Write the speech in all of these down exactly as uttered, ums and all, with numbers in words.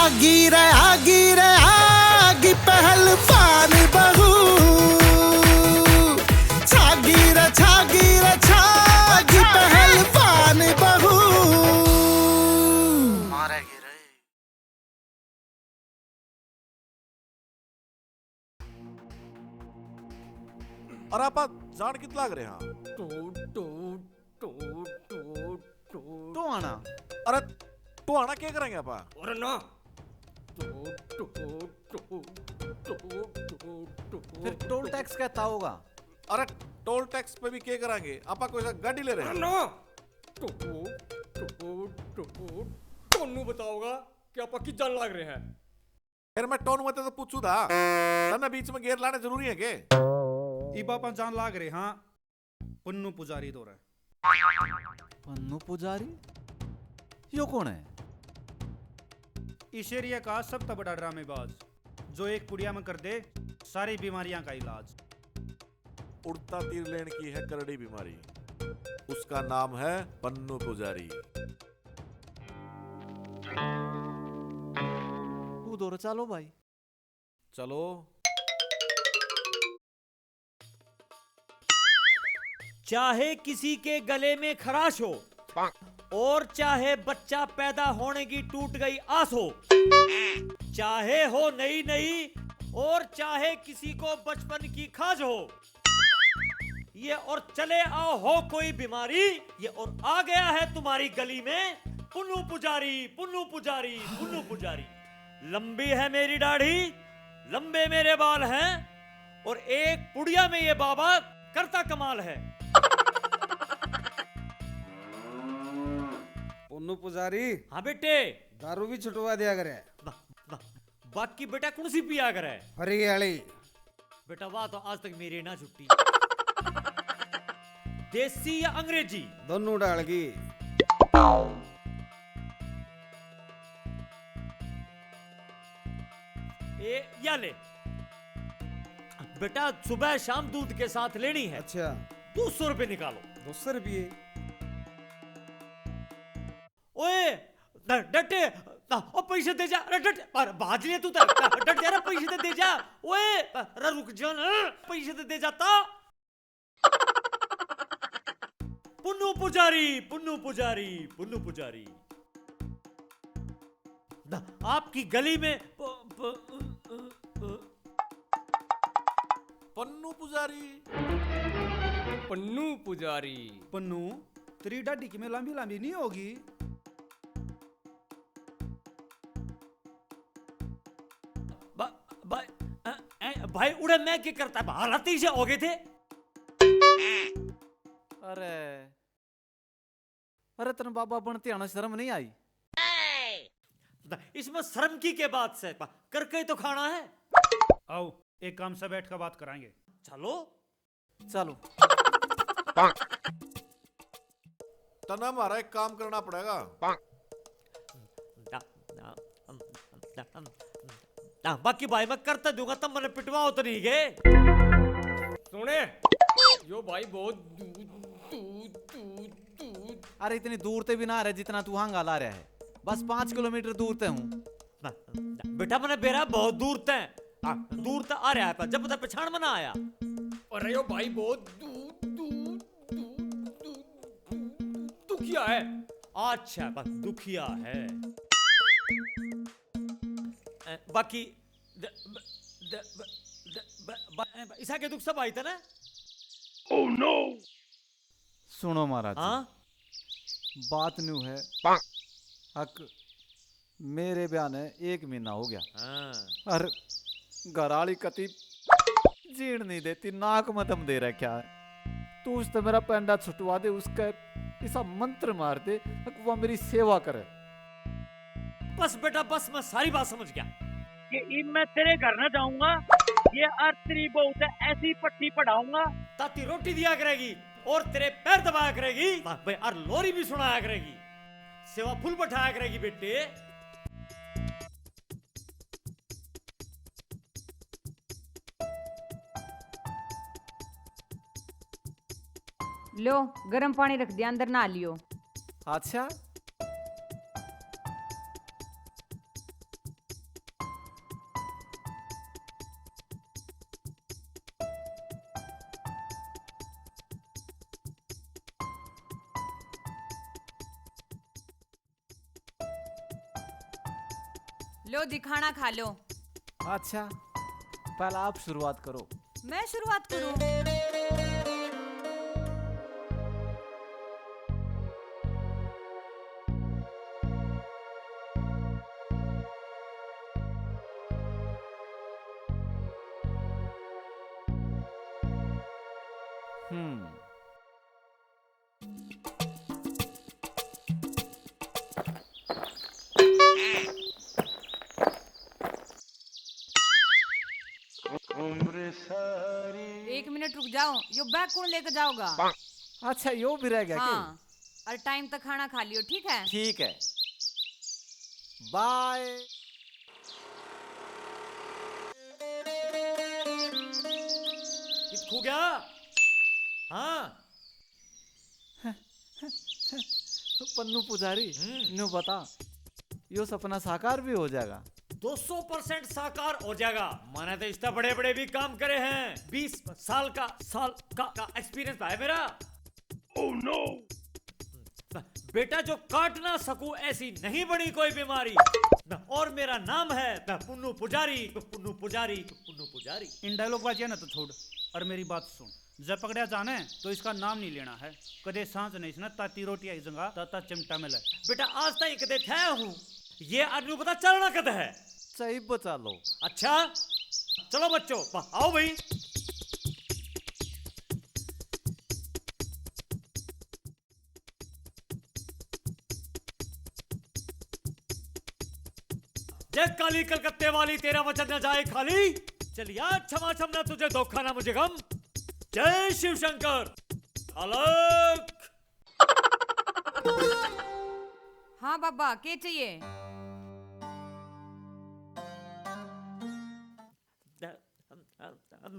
आगी रे, आगी रे, आगी पहलवान बहू। छागी रे, छागी रे, छागी पहलवान बहू। और आपा जान कित लाग रहे हाँ? Two, to, to, to, two. Tohana. अरे, टोहाना के करेंगे आपा? अरे ना। To, to, to, to, to, two. फिर टोल टैक्स कहता होगा। अरे, टोल टैक्स पे भी के करांगे? आपा कोई सा गाड़ी ले रहे अरे हैं? ना। टू, टू, टू, टू। टोनू बताओगा कि आपा कित जान लाग रहे हैं? फिर मैं टोनू ते तो पूछू था, तन्ने बीच में गेर लाने जरूरी है के? इब आपा जान लाग रहे हाँ पन्नू पुजारी धोरै। पन्नू पुजारी? यो कौन है? इस एरिया का सबसे बड़ा ड्रामेबाज, जो एक पुड़िया में कर दे सारी बीमारियां का इलाज। उड़ता तीर लेन की है करड़ी बीमारी, उसका नाम है पन्नू पुजारी। उधर चलो भाई। चलो। चाहे किसी के गले में खराश हो और चाहे बच्चा पैदा होने की टूट गई आस हो, चाहे हो नई नई और चाहे किसी को बचपन की खाज हो, ये और चले आओ हो कोई बीमारी, ये और आ गया है तुम्हारी गली में पुन्नू पुजारी, पुन्नू पुजारी, पुन्नू पुजारी। लंबी है मेरी दाढ़ी, लंबे मेरे बाल हैं, और एक पुड़िया में ये बाबा करता कमाल है। पुन्नू पुजारी। हाँ बेटे। दारू भी छुटवा दिया करे। बा-, बा-, बाकी बेटा कौन सी पिया करे? फरी वाली। बेटा वाह तो आज तक मेरी ना छुट्टी। देसी या अंग्रेजी? दोनों डाल की। ए, या ले। बेटा, सुबह शाम दूध के साथ लेनी है। अच्छा। दो सौ रुपये निकालो। दो सौ रुपये? ओए, ड-, डटे, ड-, ओ पैसे दे जा, अरे डट, अरे भाज ले तू तो, ड-, डट जा रे, पैसे तो दे जा। ओए, अरे रुक जा ना, पैसे तो दे जाता। पुन्नू पुजारी, पुन्नू पुजारी, पुन्नू पुजारी। द-, आपकी गली में प-, प-, अ, अ, अ। पन्नू पुजारी। पन्नू पुजारी। पन्नू, तेरी दाढ़ी की में लंबी लंबी नहीं होगी? बा-, बा-, अ, ए, भाई उड़े मैं क्या करता? हालात ही से हो गए थे। अरे, अरे तन बाबा बनते आना शर्म नहीं आई? इसमें शर्म की क्या बात से? पा-, करके ही तो खाना है। आओ, एक काम से बैठ कर बात कराएंगे। चलो। चलो। तना हमारा एक काम करना पड़ेगा। दा-, दा-, दा-, दा-, बाकी भाई मैं करता दूंगा, तब मैंने पिटवाओ तो नहीं गए। सुने, यो भाई बहुत दूर, दूर, दूर, दूर। अरे इतनी दूर ते भी ना आ रहा जितना तू हांगा ला रहा है, बस पाँच किलोमीटर दूर ते हूँ। बेटा मैंने बेरा बहुत दूर ते, हाँ, दूर ते आ रहा है, पर जब तक पहचान में ना आया। अरे यो भाई बहुत दूर, दूर, दूर, दूर, दूर, दुखिया है। अच्छा, बस दुखिया है। अ, बाकी द-, ब-, द-, ब-, द-, ब-, ब-, अ, इसा के दुख सब आई था ना? Oh no! सुनो महाराज जी, हाँ? बात न्यू है, अक मेरे ब्याह ने एक महीना हो गया। हाँ। अर घर आली कती जीण नहीं देती, नाक में दम दे रखा है। तू उससे मेरा पैंडा छुटवा दे, उसका ऐसा मंत्र मार दे कि वो मेरी सेवा करे। बस बेटा बस, मैं सारी बात समझ गया। कि इब मैं तेरे घर ना जाऊंगा, ये अर तेरी बहू ते ऐसी पट्टी पढ़ाऊंगा। ताती रोटी दिया करेगी और तेरे पैर दबाया करेगी। वाह भाई, और लोरी भी सुनाया करेगी, सेवा फुल बैठाया करेगी बेटे। लो, गरम पानी रख दिया, अंदर नहा लियो। अच्छा। लो जी, खाना खा लो। अच्छा, पहला आप शुरुआत करो। मैं शुरुआत करूं? हम्म। एक मिनट रुक जाओ, यो बैग कौन लेके जाओगा? अच्छा, यो भी रह गया के? हाँ, और टाइम तक खाना खा लियो, ठीक है? ठीक है, बाय। कित खो गया? हाँ। पन्नू पुजारी, हम्म। न्यू बता, यो सपना साकार भी हो जाएगा? दो सौ परसेंट साकार हो जाएगा। मैंने तो इससे बड़े-बड़े भी काम करे हैं। बीस साल का, साल का, का एक्सपीरियंस है मेरा। Oh no! बेटा, जो काट ना सकूं, ऐसी नहीं बनी कोई बीमारी। और मेरा नाम है पुन्नू पुजारी, पुन्नू पुजारी, पुन्नू पुजारी। इन डायलॉग बाजिया ना तो छोड़ और मेरी बात सुन। जब पकड़या जाने तो इसका नाम नहीं लेना है। कदे सांस नहीं इसने ताती रोटी आई जंगा ताता चिमटा में ले। बेटा, आज ताई कदे थे हूँ, ये आदमी पता चलना कद है। सही बचा लो। अच्छा, चलो बच्चों, आओ भाई। जय काली कलकत्ते वाली, तेरा वचन न जाए खाली। चलिया, क्षमा छम ना तुझे, धोखा ना मुझे गम। जय शिव शंकर। अलग। हाँ बाबा, के चाहिए?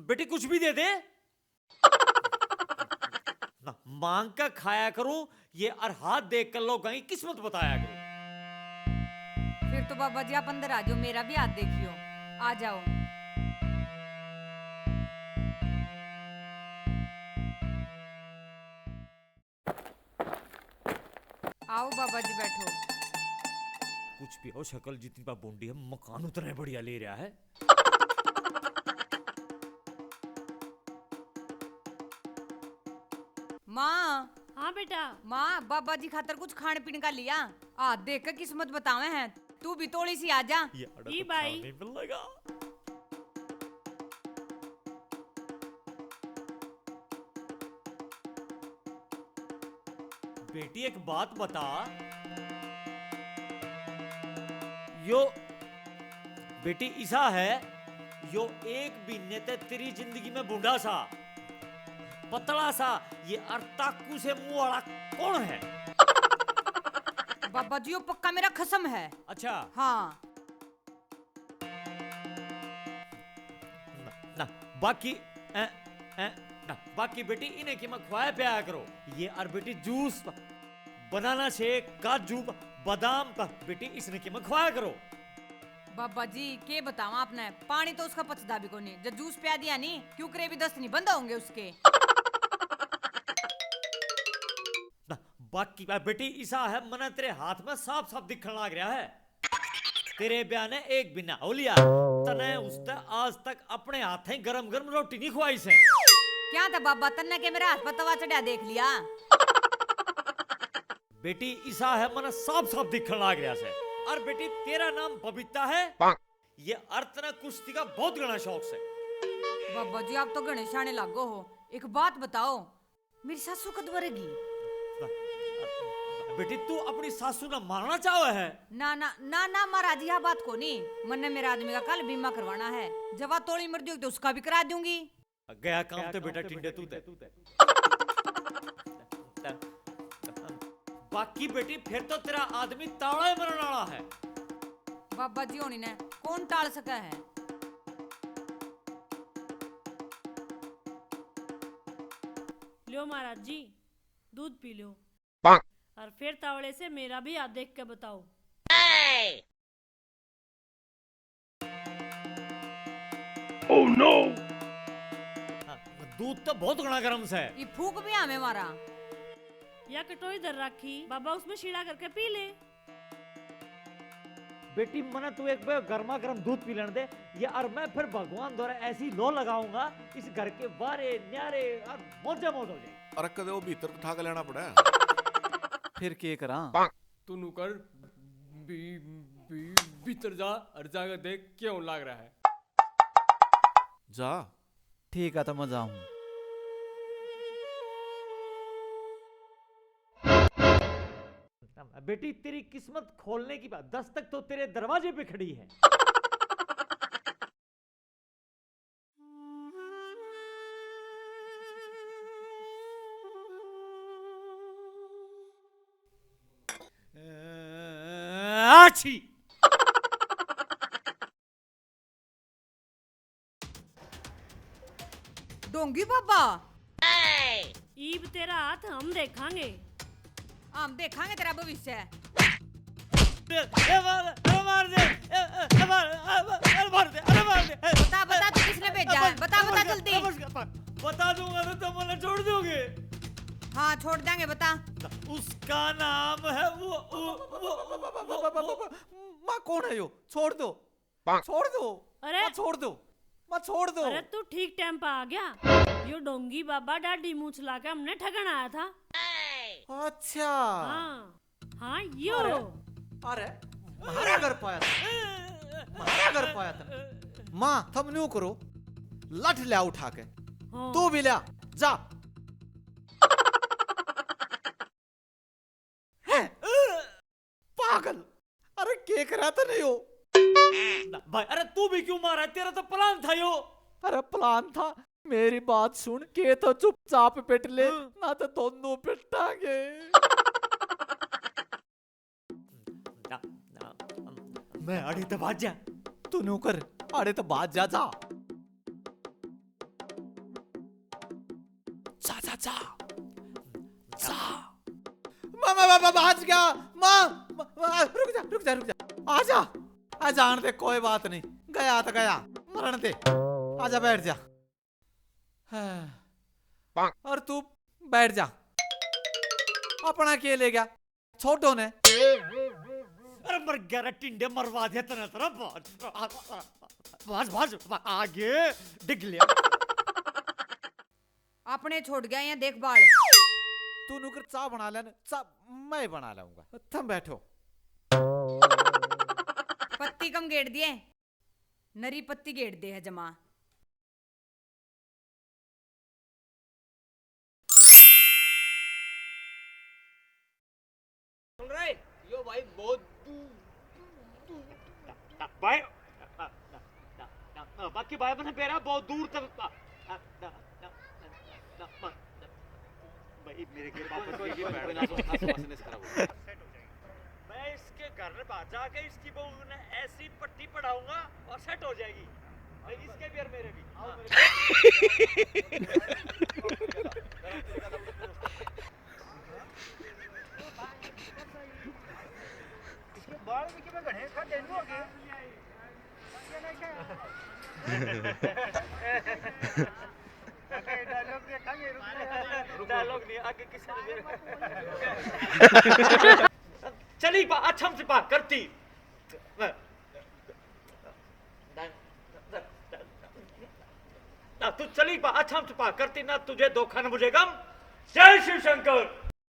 बेटी, कुछ भी दे दे। ना, मांग का खाया करूं, ये अर हाथ देख कर लोग कहीं किस्मत बताया करूं। फिर तो बाबा जी आप अंदर आ जाओ, मेरा भी हाथ देखियो। आ जाओ। आओ बाबा जी, बैठो। कुछ भी हो, शक्ल जितनी पा बोंडी है, मकान उतना ही बढ़िया ले रहा है। माँ। हाँ बेटा। माँ, बाबा जी खातर कुछ खान पीन का लिया। आ देख के किस्मत बतावे हैं, तू भी तोली सी आ जा। ये अड़ा ई तो भाई। खाने मिलेगा। बेटी, एक बात बता, यो बेटी, इसा है, यो एक महीने ते तेरी जिंदगी में बूढ़ा सा, पतला सा, ये अर ताकू से मुंह वाला कौन है? बाबा जी, यो पक्का मेरा खसम है। अच्छा। हाँ। ना, ना, बाकी, ए, ए, ना, बाकी बेटी, इन्हें की मैं खुआया पिया करो। ये अर बेटी, जूस, बनाना शेक, काजू, बादाम, बेटी, इसने की मैं खुआया करो। बाबा जी, के बतावां आपने, पानी तो उसका पचदा भी कोनी। जब जूस पिया दिया नी, क्यों करे भी दस्त नहीं बंद होंगे उसके। ना, बाकी, आ, बेटी, इसा है, मने तेरे हाथ में साफ साफ दिखण लाग रहा है। तेरे ब्याह ने एक महीना हो लिया, तने उसते आज तक अपने हाथें गरम गरम रोटी नहीं खुआई से। क्या था बाबा, तन्ने के मेरे हाथ पर तवा चढ़ा देख लिया? बेटी, इसा है, मने साफ साफ दिखण लाग रहा से। और बेटी, तेरा नाम बबीता है, ये अर्थ ना कुश्ती का बहुत घना शौक से। बाबा जी, आप तो घणे शाणे लागो हो। एक बात बताओ, मेरी सासू कद मरेगी? बेटी, तू अपनी सासू ना मारना चाहे है? ना, ना, ना, ना महाराज, यह बात को नहीं। मन्ने मेरा आदमी का कल बीमा करवाना है। जब वह तोली मर जाएगी तो उसका भी करा दूंगी। गया काम ते बेटा टिंडे तू ते। बाकी बेटी, फिर तो तेरा आदमी तावला ही मरण वाला है। बाबा जी होनी ने कौन टाल सके है? ल्यो महाराज जी, दूध पी लो। और फिर तावले से मेरा भी हाथ देख के बताओ। Oh no! हाँ, दूध तो बहुत घना गरम से। ये फूक भी हमें मारा। या कटोरी धर रखी, बाबा उसमें शीला करके पी ले। बेटी, मने तू एक बार गर्मा गर्म दूध पी लेने दे, ये, और मैं फिर भगवान द्वारा ऐसी लो लगाऊंगा, इस घर के बारे न्यारे और मौजे मौज हो जाए। अरे, कदे वो भीतर तो ठाक लेना पड़ा। फिर के करा? तू नू कर, भी, भी, भीतर जा और जाकर देख क्यों लाग रहा है। जा। ठीक है, तो मैं जाऊं। बेटी, तेरी किस्मत खोलने की बात, दस्तक तो तेरे दरवाजे पे खड़ी है। आछी। ढोंगी बाबा, ईब तेरा हाथ हम देखांगे। हम देखांगे तेरा भविष्य। ए, ए, मार, ए, मार दे। ए, ए, ए, मार, ए, ए, मार दे, अरे मार दे। ए, बता, बता, तू किसने भेजा है? बता, बता जल्दी। बता दूंगा तो तुम मुझे छोड़ दोगे। हाँ, छोड़ देंगे, बता। उसका नाम है वो, वो, वो, वो, वो, वो। माँ, कौन है यो? छोड़ दो। छोड़ दो। अरे। माँ, छोड़ दो। माँ, छोड़ दो। अरे, तू ठीक टाइम पे आ गया। यो ढोंगी बाबा डाढ़ी मूछ ला के हमने ठगन आया था। अच्छा। हाँ, हाँ, यो। अरे, अरे, म्हारा घर पाया था, म्हारा घर पाया था। माँ, थम न्यू करो, लठ लिया उठा के। हाँ। तू भी लिया, जा। हैं? पागल, अरे के करा तने यो? ना, भाई, अरे तू भी क्यों मारा है? तेरा तो प्लान था यो। अरे प्लान था, मेरी बात सुन के तो चुपचाप पिट ले, हाँ। ना तो दोनों पिटांगे। ना, ना, मैं आड़े तो भाज जा। तू न्यू कर, आड़े तो भाज जा, जा। जा, जा, जा। जा। माँ, माँ, माँ, माँ, भाज गया। माँ, माँ, माँ, रुक जा, रुक जा, रुक जा। आ जा। आ जान दे, कोई बात नहीं। गया तो गया। मरण दे। आजा, बैठ जा। हाँ। और तू बैठ जा। अपना के ले गया? छोड़ो ने। अरे मर गया रे टिंडे, मरवा दिया तने तेरा। भाज, भाज, भाज, भाज, आगे डिग लिया। अपने छोड़ गया या देख बाल। तू नुकर चाह बना ले, चाह मैं बना लाऊंगा। थम बैठो। पत्ती कम गेड़ दिए, नरी पत्ती गेड़ दे है जमा। सुन रहे? यो भाई बहुत दूर, दूर, दूर, भाई, बाकी भाई अपने पैरा बहुत दूर तक। भाई मेरे के पापा कोई, कोई, कोई, कोई ना, आसपास, आसपास खराब हो। मैं इसके घर में बाहर जाके इसकी बहू ने ऐसी पट्टी पढ़ाऊंगा और सेट हो जाएगी। भाई इसके भी और मेरे भी। आओ मेरे। इसके बाल भी कि मैं घने खा देनू आगे। डायलॉग देखेंगे, रुक। डायलॉग नहीं, आगे किसी ने। चली बा, अच्छा हमसे बात करती। ना तू चली बा, अच्छा हमसे बात करती, ना तुझे धोखा, ना मुझे गम। जय शिव शंकर।